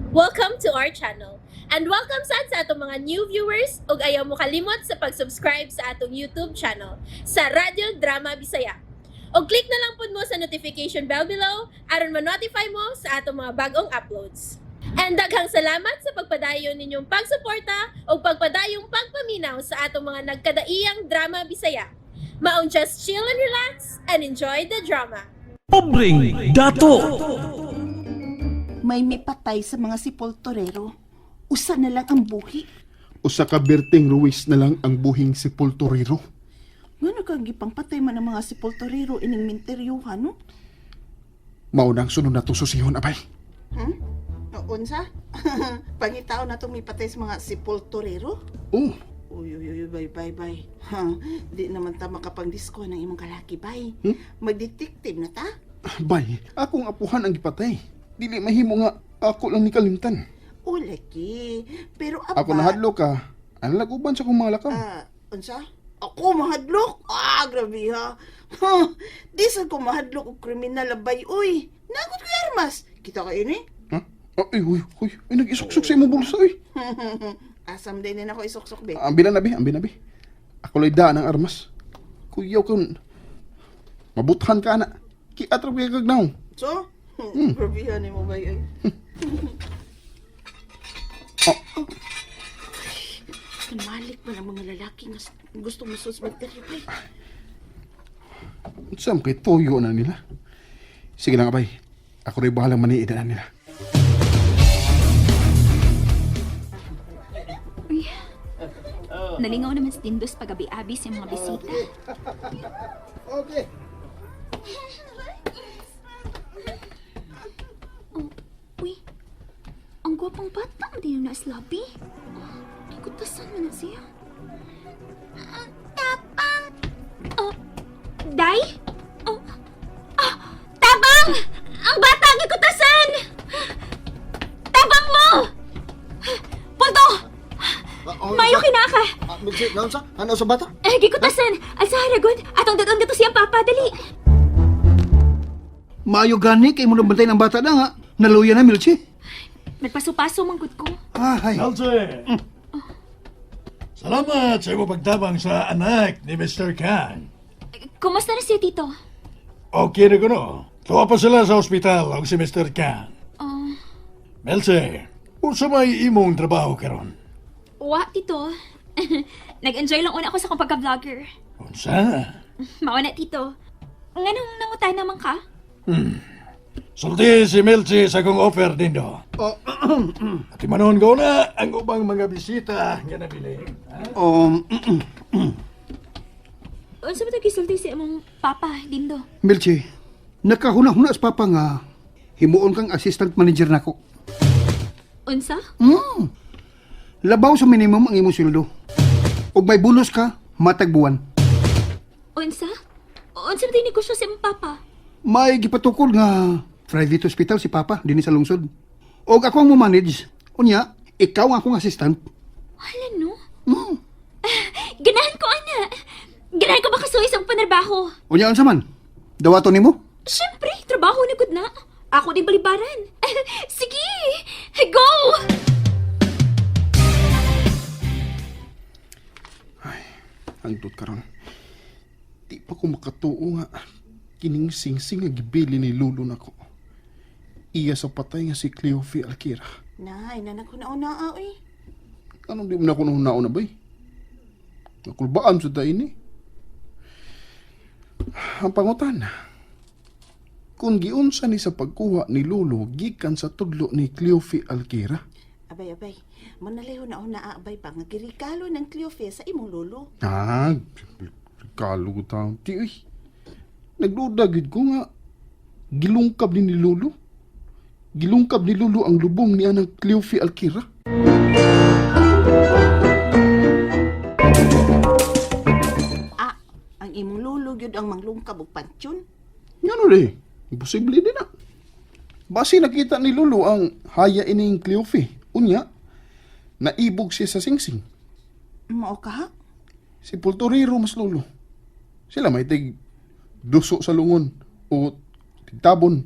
Welcome to our channel. And welcome sad sa atong mga new viewers ug ayaw mo kalimot sa pag-subscribe sa atong YouTube channel sa Radyo Drama Bisaya. Og click na lang pud mo sa notification bell below aron ma-notify mo sa atong mga bagong uploads. And daghang salamat sa pagpadayon ninyong pagsuporta ug pagpadayong pagpaminaw sa atong mga nagkadaiyang drama Bisaya. Maong just chill and relax and enjoy the drama. Pobreng Dato. May mipatay sa mga sipulturero. Usa na lang ang buhi. Usa ka Berting Ruiz na lang ang buhing sepulturero. Ngano kang gipangpatay man ang mga sipulturero ining minteryuhan, no? Mao na ang sunod na susihon, abay. Hmm? Unsa? Pangitao na itong mipatay sa mga sipulturero? Oh, Uy, uy, uy, bye, bye, bye. Ha, di naman ta makapangdisko ng imong kalaki, bay. Hmm? Magdetective na ta? Bay, akong apuhan ang gipatay. Dili mahimo nga ako lang ni kalimtan. O, laki. Pero aba. Ako nahadlo ka. Ang laguban sa akong mga lakaw. Ah, unsa? Ako mahadlok? Ah, grabe ha. Huh, di sad ko mahadlok og kriminal abay, uy. Nagot ko armas. Kita ka ini? Ha? Ay, uy, uy, ay, nag-isuksok sa imong bulsa, uy. Asam din ako isuksok be. Ambi na, nabi, ambi na, bi. Ako lay daan ang armas. Kuyaw kun. Mabuthan ka na. Kiatrap kay kagnaw. So, grabe ha ni mo bay. Ay. Oh. Malik man ang mga lalaki nga gusto mo sus magteryo bay. Unsa man kay tuyo na nila? Sige lang, abay. Ako rin bahalang maniid na nila. Uy, nalingaw naman si Dindos pagabi-abi sa mga bisita. Okay. Oh, uy, ang gwapong bata mo din yung nasa lobby. Oh, kikutasan mo na siya. Ang tapang! Oh, Day? Oh, ah, tabang! Ang bata kikutasan! Tabang mo! Punto! Mayo kinaka! Milsi, naon sa? Ano sa bata? Eh, gikutasan! Alsa haragon! Atong dadon gato siyang papa, dali! Maayo gani kay mo bantay ng bata na nga. Naluya na, Milchi. Nagpaso-paso manggod ko. Ah, ay. Elsie! Salamat sa imong pagtabang sa anak ni Mr. Khan. Kumusta na siya, Tito? Okay na kuno. Tuwa pa sila sa ospital og si Mr. Khan. Oh, Melsie, unsa may imong trabaho karon? wa, Tito. Nag-enjoy lang una ako sa akong pagka-vlogger. Unsa? Mauna, Tito. Nganong nangutan naman ka? Sulti si Melsie sa akong offer nindo. Oh, At manon ko na ang ubang mga bisita nga nabilin. Unsa ba ito gisulti sa imong papa, Dindo? Milchi, nakahuna-huna sa papa nga himuon kang assistant manager nako. Unsa? Labaw sa minimum ang imong sweldo. Ug may bonus ka matag buwan. Unsa? Unsa ba ito negosyo sa imong papa? May gipatukod nga private hospital si papa dinhi sa lungsod. Og ako ang mo-manage. Unya, ikaw ang akong assistant. Hala, no? Ganahan ko, ana. Ganahan ko makasuhi sa akong panarbaho. Unya unsa man? Dawaton nimo? Siyempre, trabaho na gud na. Ako din balibaran. Sige, go! Hangtod karon. Di pa ko makatuo nga kining singsing nga gibili ni Lulo nako. Iya sa patay nga si Cleofe Alquira. Nay, nanak ko na una uy. Anong di mo na ako nauna bay? Nakulbaan sa dain eh. Ang pangutan. Kung giunsa ni sa pagkuha ni Lolo gikan sa tudlo ni Cleofe Alquira. Abay, abay. Manaleho na una abay pa nga girikalo ng Cleofe sa imong lolo. Ah, regalo ko taon. Ti, uy. Nagduda gid ko nga. Gilungkab ni Lolo. Gilungkab ni Lolo ang lubong ni anang Cleofe Alquira. Ah, ang imong lolo gyud ang manglungkab og pansyon. Ngano re? Imposible din na. Basi nakita ni Lolo ang haya ining Cleofe. Unya, naibog siya sa singsing. Mao ka ha? Si Pulturero mas Lolo. Sila may tig duso sa lungon o tigtabon.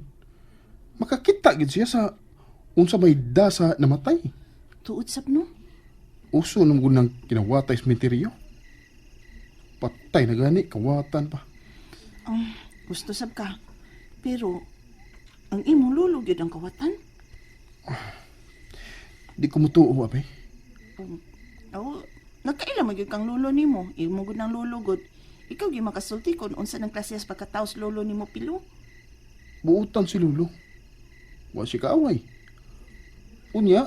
Makakita gid siya sa Unsa may dasa namatay? Tuod sab no? Uso nang gunang kinawatay sa menteryo. Patay na gani, kawatan pa. Ang gusto sab ka. Pero ang imong lolo gyud ang kawatan. Di ko mutuo, abay. Oh, nagkaila man gyud kang lolo nimo. Imo gud nang lolo gud. Ikaw gyud makasulti kon unsa nang klase sa pagkataos lolo nimo pilo. Buutan si Lolo. Wa siya kaaway. Unya,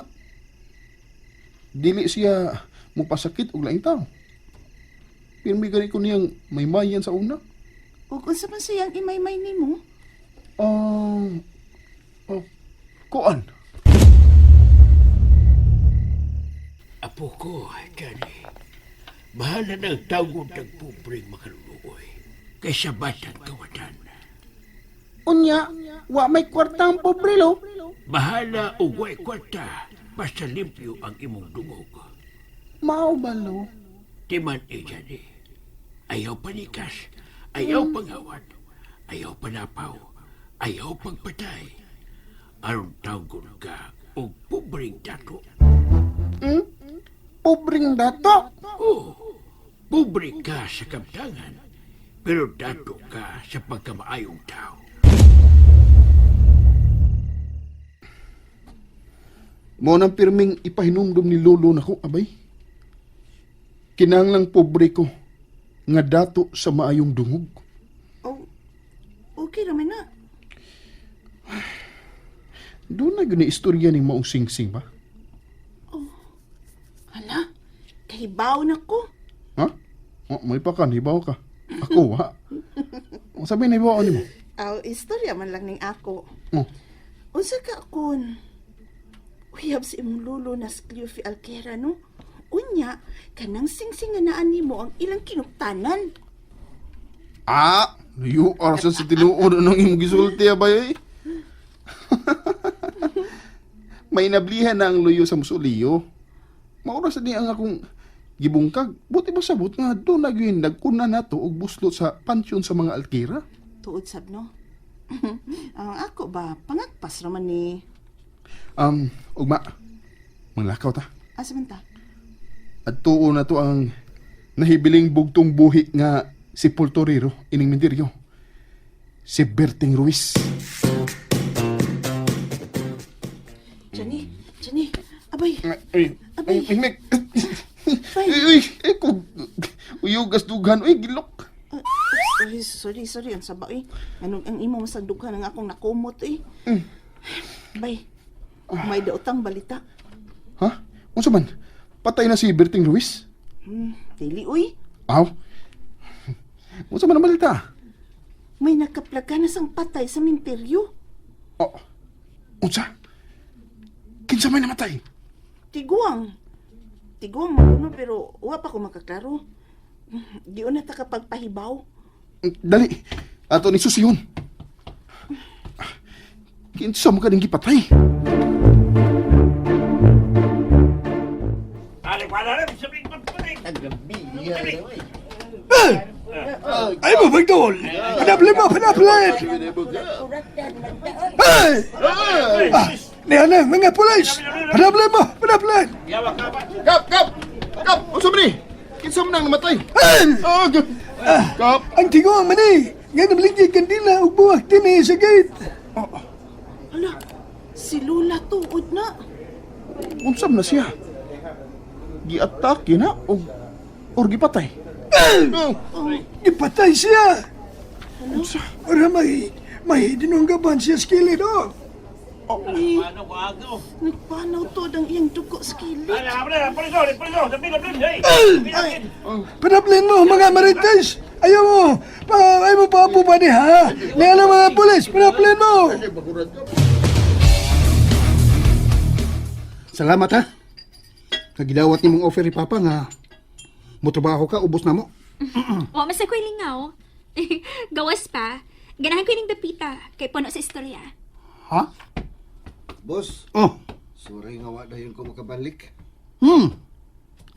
dili siya mupasakit og laing tao. Pirmi gani ko niyang maymayan sa una. Ug unsa man siyang imaymay nimo? Oh, kuan. Apo ko, Johnny. Bahala ng tawag ng pobreng makaluluoy. Kaysa batang kawatan. Unya, wa may kwarta ang pobre lo. Bahala o way kwarta, basta limpyo ang imong dungog. Mao ba lo? Di man eh, Johnny. Ayaw panikas, ayaw pangawat, ayaw panapaw, ayaw pagpatay. Aron tawgon ka og pobreng dato. Pobreng dato. Oo, pobre ka sa kamtangan, pero dato ka sa pagkamaayong tao. Mao nang pirming ipahinumdum ni Lolo nako, abay. Kinahanglang pobre ko nga dato sa maayong dungog. Oh, okay ra man na. Doon na yun ni istorya ni maong singsing ba? Hala, kahibaw na ko. Ha? Oh, may pa ka, hibaw ka. Ako, ha? O, sabi na hibaw nimo. Aw, istorya man lang ning ako. Oh, Unsa ka kon? Uyab sa imong lolo na si Cleofe Alquera, no? Unya, kanang singsing nga naa nimo ang ilang kinuktanan. Ah, you are sa tinuod anong imong gisulti abay. Eh. May nablihan na ang luyo sa musuliyo. Maura sa di ang akong gibungkag. Buti ba sabot nga doon na gyud nagkuna nato og buslot sa pansyon sa mga alkira. Tuod sab, no? Ang ako ba, pangagpas raman ni. Ugma, manglakaw ta. Asa man ta? At tuo na to ang nahibiling bugtong buhi nga si Poltorero ining Mendiryo. Si Berting Ruiz. Johnny, Johnny, abay, Ay, Abay. ay, ay, ay, ay, ay, kung uyugas dughan, uy, gilok. Ah, sorry, sorry, sorry, ang saba eh. Anong ang imo masagdughan ang akong nakumot eh. Bay, may daotang balita. Ha? Unsa man? Patay na si Berting Ruiz? Dili uy, Aw. Unsa man ang balita? may nakaplaga na sang patay sa minteryo. Oh. Unsa? Kinsa may namatay? Tiguang. Tiguang maguno pero wa pa ko makaklaro. Di na ta kapag pahibaw. Dali. Ato ni susiyon. Kinsa mo kaning gipatay? Ay mo, Magdol! Panaplin mo, panaplin! Ay! Ah, niya na, mga pulis! Panaplin mo, panaplin! Kap, kap! Kap, unsa man ni? Kinsa man ang namatay? Ay! Ah, Kap. Ang tingo man eh! Nga nabaligya kandila ug buwak din eh sa gate! Hala, si Lula tuod na. Unsa man na siya? Giatake na og or gipatay? Oh. Gipatay siya! Unsa? Ora may dinunggaban siya sa kilid, oh! Ay, nagpanaw tuod ang iyang dugo sa kilid. Panaplin mo, mga marites! Ayaw mo! Pa, ayaw mo pa po ba ni, ha? Niya na mga pulis! Panaplin mo! Salamat ha. Kagidawat ni mong offer ni Papa nga motrabaho ka, ubos na mo. Wa man sa ko'y lingaw. Gawas pa. Ganahan ko ning dapita kay puno sa istorya. Ha? Boss, Oh. sorry nga wa dayon ko makabalik.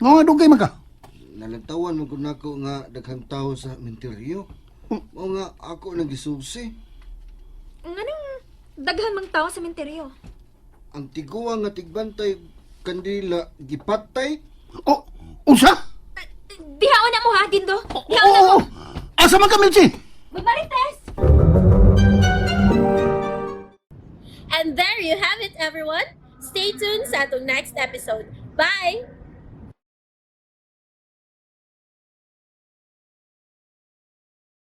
Nga dugay man ka. Nalantawan man gud nako nga daghang tawo sa menteryo. Mao nga ako nang gisusi. Nganong daghan mang tao sa menteryo? Ang tiguang nga tigbantay kandila gipatay. Oh, unsa? Dihaon na mo ha, Dindo. Dihaon na mo. Oo, asa man ka, Melchi? Magmarites! And there you have it, everyone. Stay tuned sa atong next episode. Bye!